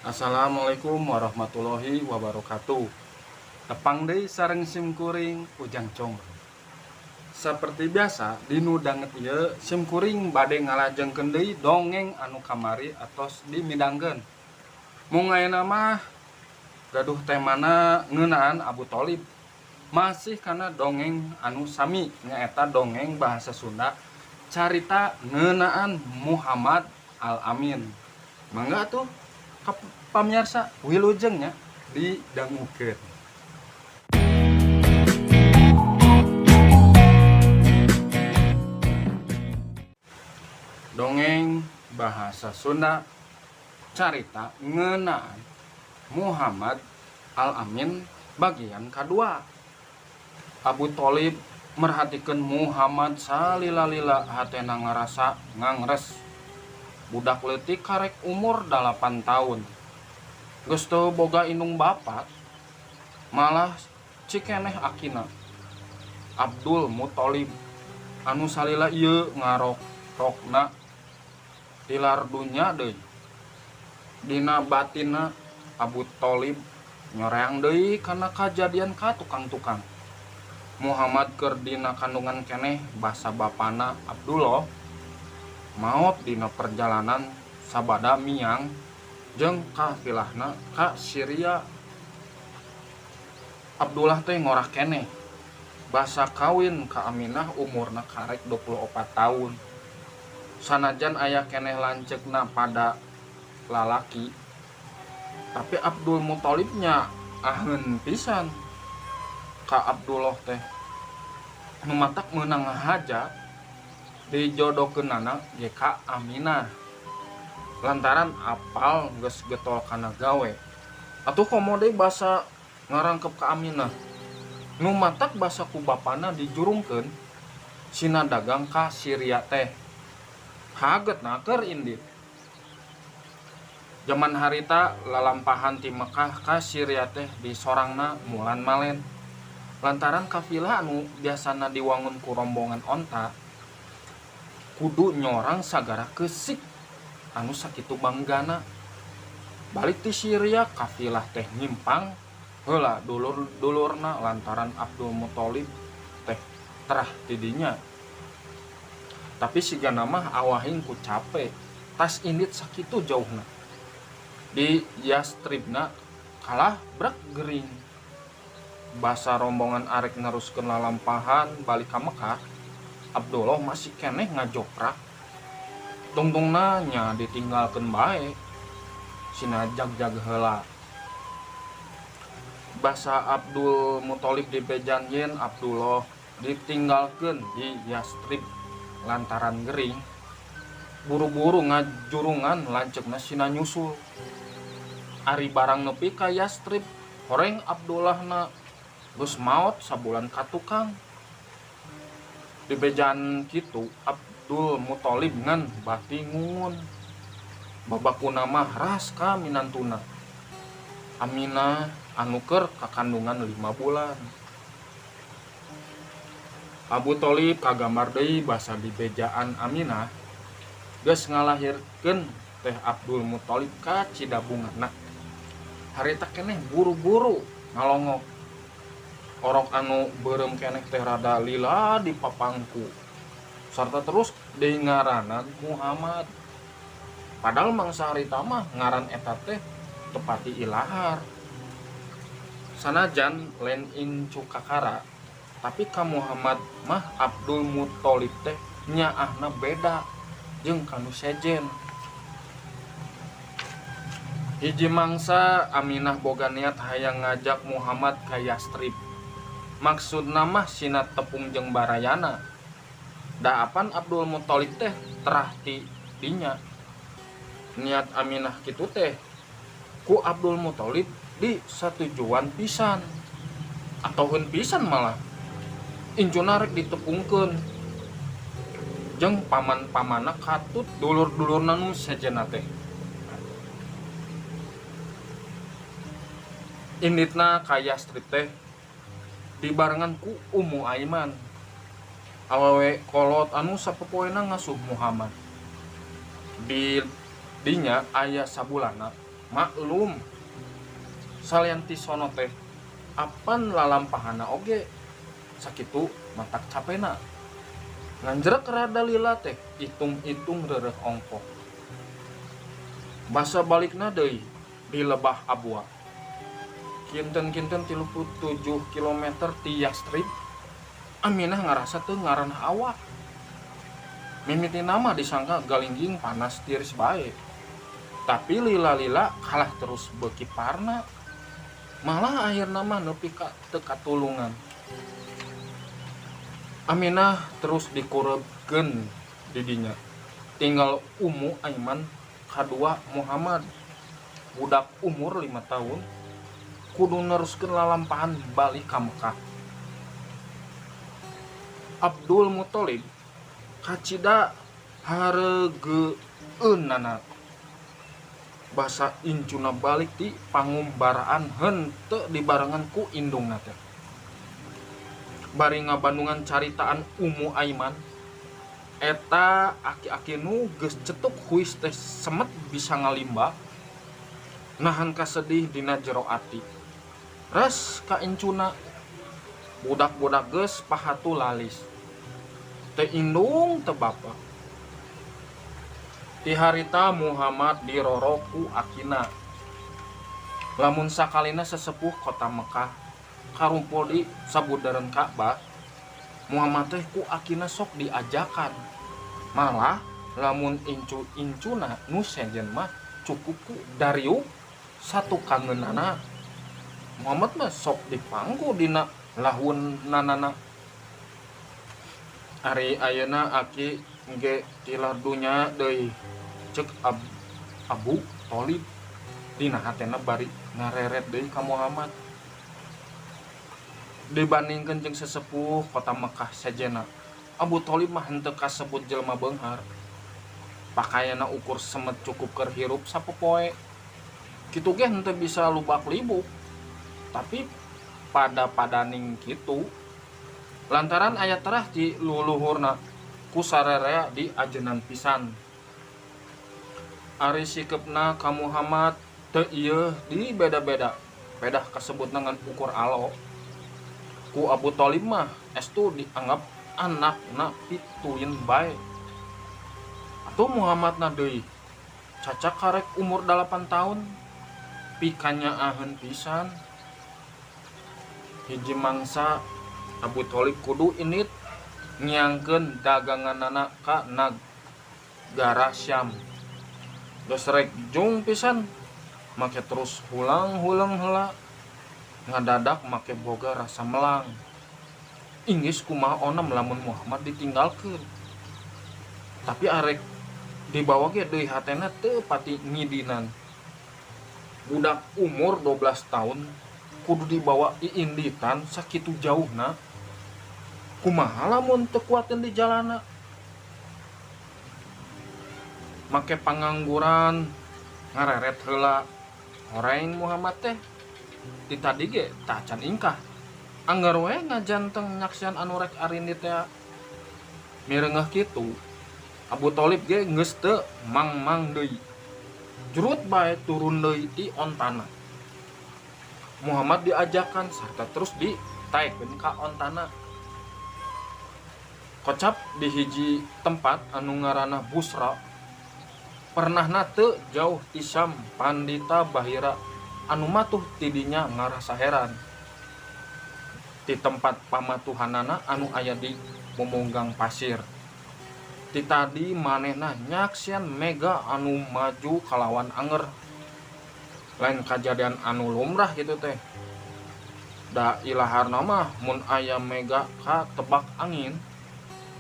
Assalamualaikum warahmatullahi wabarakatuh. Tepang deui sareng sim kuring Ujang Cong. Seperti biasa dinu danget ieu sim kuring bade ngalajengkeun deui dongeng anu kamari atos dimidangkeun. Mung ayeuna mah gaduh temana ngeunaan Abu Thalib. Masih kana dongeng anu sami nyaeta dongeng bahasa Sunda carita ngeunaan Muhammad Al-Amin. Mangga atuh ka pamiarsa wilujeng nya didangukeun. Dongeng bahasa Sunda carita ngeunaan Muhammad Al-Amin bagian kadua. Abu Thalib merhatikeun Muhammad salila-lila hatena ngarasa ngangres. Budak leutik karek umur 8 tahun. Geus teu boga indung bapa, malah cikeneh akina. Abdul Muthalib anu salila ieu ngarok-rokna tilar dunya deui. Dina batinna Abu Thalib nyoreang deui kana kajadian ka tukang-tukang. Muhammad keur dina kandungan keneh basa bapana Abdullah maot dina perjalanan sabada miang jeung kafilahna ka Syria. Abdullah teh ngorah keneh basa kawin ka Aminah umurna karek 24 tahun. Sanajan aya keneh lanceukna pada lalaki, tapi Abdul Muthalibnya aheun pisan ka Abdullah teh. Nu matak meunang ngahaja dijodohkeunana ge ka Aminah lantaran apal geus getol kana gawe. Atuh komo deui basa ngarangkep ka Aminah. Nu matak basa ku bapana dijurungkeun sina dagang ka Syria teh. Kaget naker indit. Jaman harita lalampahan ti Mekah ka Syria teh disorangna mulan malen. Lantaran kafilah anu biasana diwangun ku rombongan onta kudu nyorang sagara keusik anu sakitu banggana. Balik ti Syria kafilah teh nyimpang heula dulur-dulurna lantaran Abdul Muthalib teh terah tidinya. Tapi sigana mah awahing ku cape tas indit sakitu jauhna. Di Yastribna kalah brek gering. Basa rombongan arek neruskeun lalampahan balik ka Mekah, Abdullah masih keneh ngajoprak. Tungtungna nya ditinggalkeun bae. Sina jag-jag heula. Basa Abdul Muthalib dibejan yen Abdullah ditinggalkeun di Yastrib lantaran gering. Buru-buru ngajurungan lanceukna sina nyusul. Ari barang nepi ka Yastrib, horeng Abdullahna geus maot sabulan ka tukang. Dibejan kitu Abdul Muthalib ngan bati ngungun. Babakuna mah ras ka minantuna. Aminah anu keur kakandungan 5 bulan. Abu Thalib kagambar deui basa dibejaan Aminah geus ngalahirkeun teh Abdul Muthalib ka Cidabungana. Harita keneh buru-buru ngalongok. Orok anu beureum keneh teh rada lila di papangku. Sarta terus deui ngaranan Muhammad. Padahal mangsa harita mah ngaran eta teh tepati ilahar. Sanajan lain incu kakara, tapi ka Muhammad mah Abdul Muthalib teh nyaahna beda jeung kanu sejen. Hiji mangsa Aminah boga niat hayang ngajak Muhammad ka Yastrib. Maksudna mah sina tepung jeung barayana. Da apan Abdul Muthalib teh terah ti dinya. Niat Aminah kitu teh ku Abdul Muthalib di satujuan pisan. Atauheun pisan malah. Incuna rek ditepungkeun jeung paman-pamanna katut dulur-dulurna nu sejenna teh. Inditna ka Yastrib teh dibarengan ku Ummu Aiman. Awewe kolot anu sapopoena ngasuh Muhammad. Di dinya aya sabulanna maklum salian ti sono teh apan lalampahanna oge sakitu matak capena. Nganjrek rada lila teh itung-itung reureuh ongkoh. Basa balikna deui di Lebah Abwa. Kinten-kinten 37 kilometer ti Yastrib, Aminah ngarasa teu ngaranah awak. Mimitina mah disangka galingging panas tiris bae. Tapi lila-lila kalah terus beuki parna. Malah akhirna mah nepi ka teu katulungan. Aminah terus dikureupkeun di dinya. Tinggal Ummu Aiman kadua Muhammad, budak umur 5 tahun, kudu neruskeun lalampahan balik ka Mekah. Abdul Muthalib kacida hareugeueunana. Basa incuna balik ti pangumbaraan henteu dibarengan ku indungna teh. Bari ngabandungan caritaan Ummu Aiman, eta aki-aki nu geus cetuk huis teh semet bisa ngalimba nahan kasedih dina jero ati. Res ka incuna, budak-budak geus pahatu lalis. Teu indung teu bapa. Ti harita Muhammad diroro ku akina. Lamun sakalina sesepuh kota Mekah karumpul di sabudeureun Ka'bah, Muhammad teh ku akina sok diajakan. Malah lamun incu-incuna nu sejen mah cukup ku dariuk satu kangeunana. Muhammad mah sok dipangku dina lahunnanana. Ari ayeuna aki ge tilar dunya deui ceuk Abu Thalib dina hatena bari ngareret deui ka Muhammad. Dibandingkeun jeung sesepuh kota Mekah sejenna, Abu Thalib mah henteu kasebut jelema beunghar. Pakaianna ukur semet cukup keur hirup sapopoe. Kitu ge henteu bisa lubak libuk. Tapi pada-padaning kitu lantaran aya terah ti luluhurna ku sararea di ajenan pisan. Ari sikeupna ka Muhammad teu ieu di beda-beda. Pedah kasebutna ngan ukur alo. Ku Abu Thalib mah estu dianggap anakna pituin bae. Atuh Muhammadna deui cacak karek umur 8 tahun pikanyaaheun pisan. Hiji mangsa Abu Thalib kudu indit ngiangkeun daganganana ka nagara Syam. Geus rek jung pisan make terus hulang-hulang heula. Ngadadak make boga rasa melang. Inggis kumaha onem lamun Muhammad ditinggalkeun. Tapi arek dibawa ge deui hatena teu pati ngidinan. Budak umur 12 tahun kudu dibawa iinditan sakitu jauhna. Kumaha lamun teu kuateun di jalana? Make pangangguran ngareret heula. Horeng Muhammad teh ti tadi ge tacan ingkah. Anggar we ngajanteng nyaksian anu rek arindit teh. Mireungeuh kitu, Abu Thalib ge geus teu mang-mang deui. Jurut bae turun deui ti ontana. Muhammad diajakan sarta terus ditaekeun ka ontana. Kocap di hiji tempat anu ngaranna Busra. Pernahna teu jauh ti Syam pandita Bahira anu matuh ti dinya ngarasa heran. Ti tempat pamatuhanana anu aya di momonggang pasir. Ti tadi manehna nyaksian mega anu maju kalawan anger. Lain kajadian anu lumrah kitu teh. Da ilaharna mah mun aya mega ka tebak angin,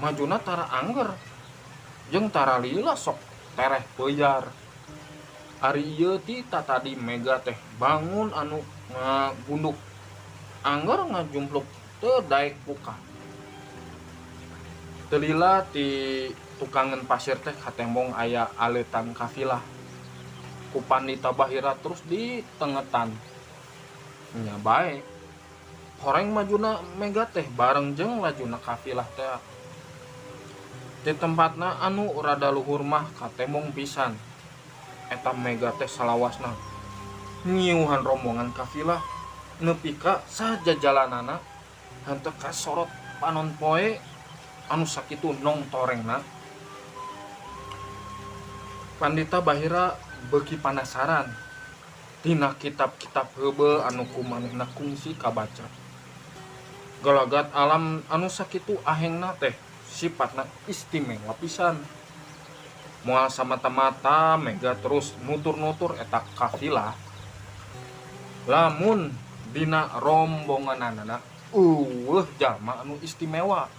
majuna tara angger jeung tara lila sok tereh peujar. Ari ieu ti tatadi mega teh bangun anu ngagunduk angger ngajumpluk teu daek buka. Teu lila ti tukangan pasir teh katembong aya aleutan kafilah. Ku pandita Bahira terus ditengetan. Nya bae. Horeng majuna mega teh bareng jeung lajuna kafilah teh. Di tempatna anu rada luhur mah katemong pisan. Eta mega teh salawasna nyiuhan rombongan kafilah nepi ka sajajalanana henteu kasorot panon poe anu sakitu nongtorengna. Pandita Bahira beuki panasaran tina kitab-kitab heubeul anu ku manehna kungsi kabaca. Galagat alam anu sakitu ahengna teh sipatna istimewa pisan. Moal samata-mata mega terus nutur-nutur eta kafilah lamun dina rombonganana eueuh jalma anu istimewa.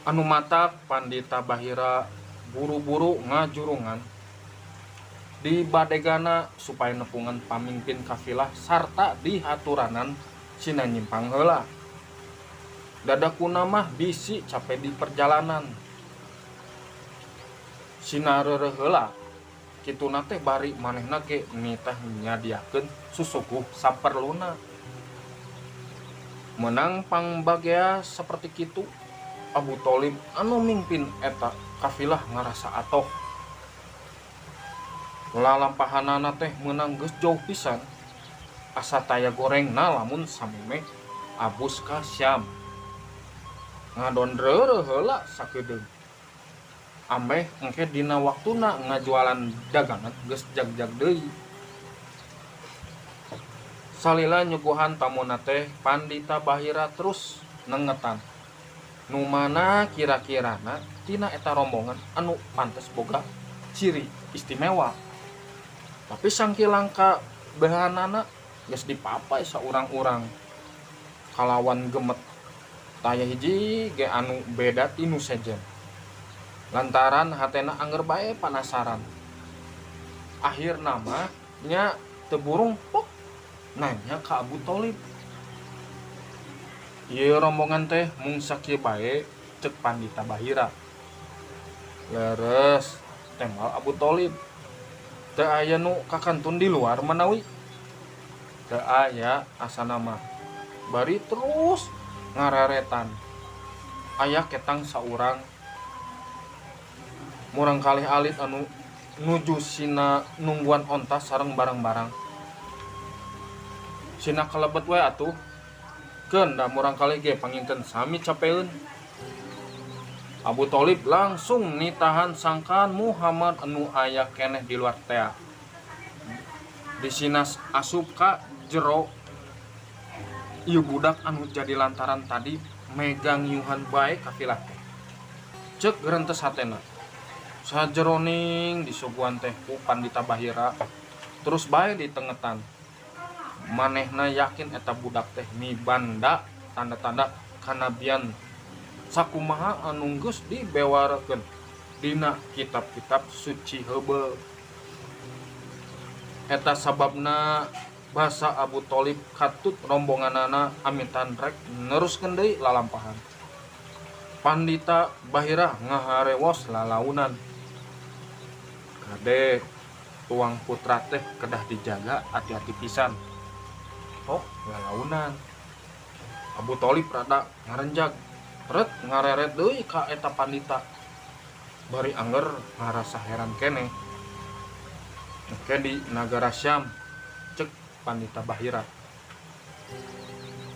Anu matak Pandita Bahira buru-buru ngajurungan di badegana supaya nepungan pamingpin kafilah sarta dihaturanan sina nyimpang heula. Dadakuna mah bisi cape di perjalanan. Sina reureuh heula kituna teh bari manehna ge nitah nyadiakeun susuguh saperluna. Meunang pangbagea saperti kitu Abu Thalib anu mingpin eta kafilah ngarasa atoh. Lalampahanana teh meunang geus jauh pisan. Asa taya gorengna lamun samemeh abus ka Syam. Ngadon reureuh heula sakedeung. Ambeh engke dina waktuna ngajualan dagangan geus jag-jag deui. Salila nyuguhan tamuna teh Pandita Bahira terus nengetan. Nu mana kira-kirana tina eta rombongan anu pantes boga ciri istimewa. Tapi sangkilang ka behanana geus dipapai saurang-urang kalawan gemet taya hiji ge anu beda ti nu sejen. Lantaran hatena angger bae panasaran. Akhirna mah nya teu burung pok nanya ka Abu Thalib. Ieu rombongan teh mung sakieu bae ceuk Pandita Bahira. Leres tembal Abu Thalib. Teu aya nu kakantun di luar manawi. Teu aya asana mah. Bari terus ngararetan. Aya ketang saurang murangkalih alit anu nuju sina nungguan onta sareng barang-barang. Sina kalebet we atuh. Keun da murangkalih ge panginten sami capeun. Abu Thalib langsung nitahan sangkan Muhammad anu aya keneh di luar tea. Disina asup ka jero ieu budak anu jadi lantaran tadi megang nyuhan bae kafilah teh. Ceuk gerentes hatena. Sajeroning disuguhan teh ku Pandita Bahira terus bae ditengetan. Manehna yakin eta budak teh mibanda tanda-tanda kanabian sakumaha anu geus dibewarekeun dina kitab-kitab suci heubeul. Eta sababna basa Abu Thalib katut rombonganana amitan rek neruskeun deui lalampahan. Pandita Bahira ngaharewos lalaunan. Kade tuang putra teh kedah dijaga hati-hati pisan. Oh, lalaunan. Abu Thalib rada ngarenjag. Ret ngareret deui ka eta pandita. Bari angger ngarasa heran keneh. Engke di nagara Syam cek Pandita Bahira.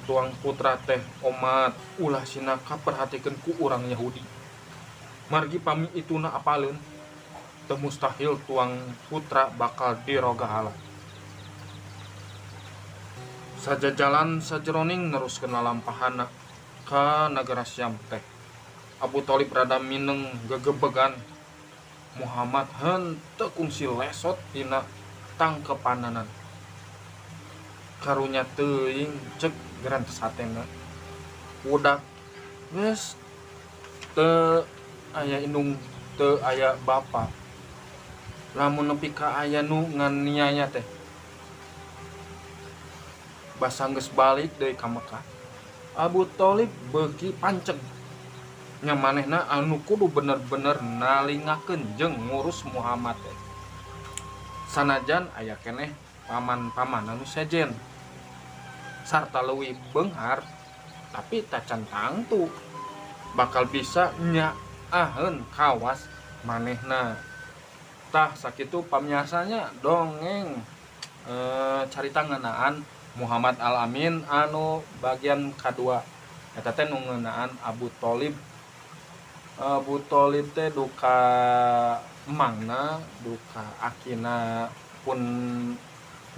Tuang putra teh omat ulah sina kaperhatikeun ku urang Yahudi. Margi pami ituna apaleun teu mustahil tuang putra bakal dirogahala. Sajajalan sajeroning neruskeun lalampahana ka nagara Syam teh. Abu Thalib rada mineng gegebegan. Muhammad henteu kungsi lesot dina tangkepananan. Karunya teuing cek gerantes hatena. Budak geus teu aya indung teu aya bapa. Lamun nepi ka aya nu nganiaya teh. Basa geus balik deui ka Mekah. Abu Thalib beuki panceg. Nya manehna anu kudu bener-bener nalingakeun jeung ngurus Muhammad teh. Sanajan aya keneh paman-paman anu sejen sarta leuwih beunghar tapi tacan tangtu. Bakal bisa nyaaheun kawas manehna. Tah, sakitu pamiarsanya dongeng carita ngeunaan Muhammad Al-Amin anu bagian kadua. Eta teh nu ngeunaan Abu Thalib. Abu Thalib teh duka emangna, duka akina pun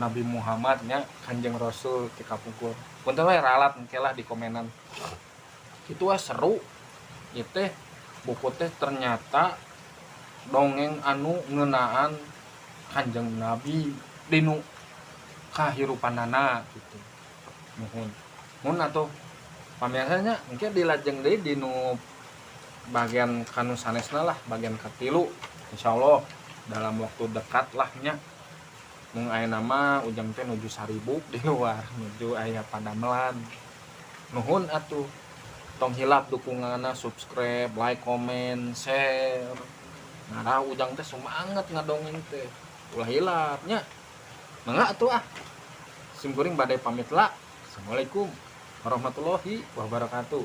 Nabi Muhammad nya, Kanjeng Rasul ti kapungkur. Punten we ralat engke lah di komenan. Itu ah seru. Ieu teh buku teh ternyata dongeng anu ngeunaan Kanjeng Nabi dinu kahirupanana gitu. Nuhun. Mun atuh pamiarsanya engke dilajeng deui dinu bagian kanu sanesna lah, bagian katilu, insyaallah dalam waktu dekat lah nya. Mung ayeuna mah Ujang teh nuju saribuk di luar, nuju aya padamelan. Nuhun atuh, tong hilap dukunganna, subscribe, like, komen, share. Ngarah Ujang teh semangat ngadongeng teh, ulah hilap nya. Mangga atuh ah, sim kuring bade pamit lah. Assalamualaikum warahmatullahi wabarakatuh.